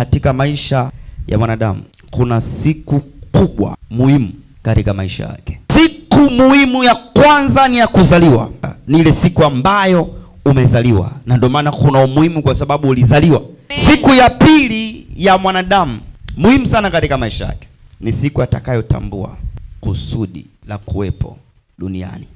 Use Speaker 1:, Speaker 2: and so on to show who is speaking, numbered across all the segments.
Speaker 1: Katika maisha ya mwanadamu kuna siku kubwa muhimu katika maisha yake. Siku muhimu ya kwanza ni ya kuzaliwa, ni ile siku ambayo umezaliwa, na ndio maana kuna umuhimu kwa sababu ulizaliwa. Siku ya pili ya mwanadamu muhimu sana katika maisha yake ni siku atakayotambua kusudi la kuwepo duniani.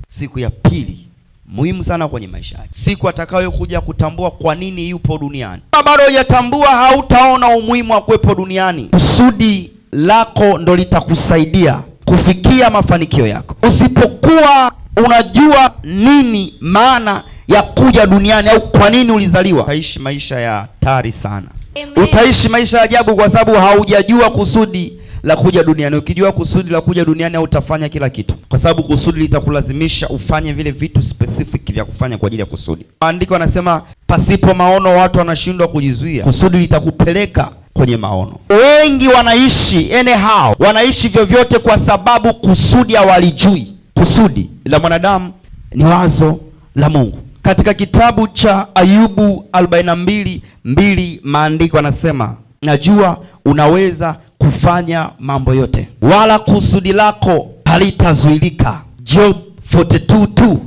Speaker 1: Siku ya pili muhimu sana kwenye maisha yake, siku atakayokuja kutambua kwa nini yupo duniani. Kama bado hujatambua, hautaona umuhimu wa kuwepo duniani. Kusudi lako ndo litakusaidia kufikia mafanikio yako. Usipokuwa unajua nini maana ya kuja duniani au kwa nini ulizaliwa, utaishi maisha ya hatari sana.
Speaker 2: Amen.
Speaker 1: Utaishi maisha ya ajabu kwa sababu haujajua kusudi la kuja duniani. Ukijua kusudi la kuja duniani utafanya kila kitu, kwa sababu kusudi litakulazimisha ufanye vile vitu specific vya kufanya kwa ajili ya kusudi. Maandiko yanasema pasipo maono watu wanashindwa kujizuia. Kusudi litakupeleka kwenye maono. Wengi wanaishi anyhow, wanaishi vyovyote kwa sababu kusudi hawalijui. Kusudi la mwanadamu ni wazo la Mungu. Katika kitabu cha Ayubu 42:2 maandiko anasema, najua unaweza kufanya mambo yote, wala kusudi lako halitazuilika. Job 42:2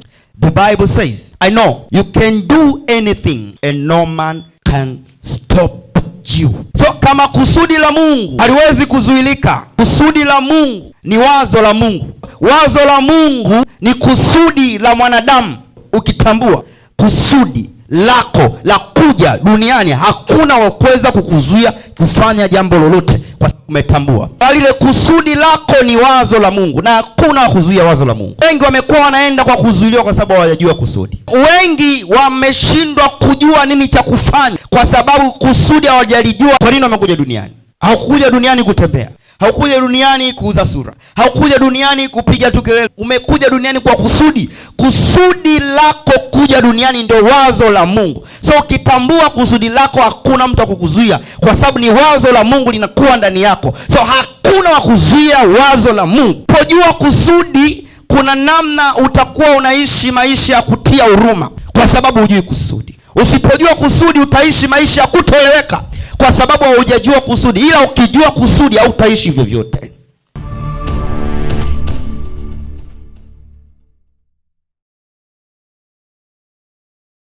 Speaker 1: The Bible says, I know you can do anything and no man can stop you. So kama kusudi la Mungu haliwezi kuzuilika, kusudi la Mungu ni wazo la Mungu. Wazo la Mungu ni kusudi la mwanadamu. Ukitambua kusudi lako la kuja duniani, hakuna wa kuweza kukuzuia kufanya jambo lolote, kwa sababu umetambua lile kusudi lako ni wazo la Mungu na hakuna wa kuzuia wazo la Mungu. Wengi wamekuwa wanaenda kwa kuzuiliwa kwa sababu hawajajua kusudi. Wengi wameshindwa kujua nini cha kufanya kwa sababu kusudi hawajalijua. Kwa nini wamekuja duniani? Haukuja duniani kutembea, haukuja duniani kuuza sura, haukuja duniani kupiga tu kelele. Umekuja duniani kwa kusudi. Kusudi lako kuja duniani ndio wazo la Mungu. So ukitambua kusudi lako, hakuna mtu akukuzuia, kwa sababu ni wazo la Mungu linakuwa ndani yako. So hakuna wa kuzuia wazo la Mungu. Pojua kusudi, kuna namna utakuwa unaishi maisha ya kutia huruma, kwa sababu hujui kusudi. Usipojua kusudi, utaishi maisha ya kutoeleweka kwa sababu haujajua kusudi. Ila ukijua kusudi, hautaishi vyovyote.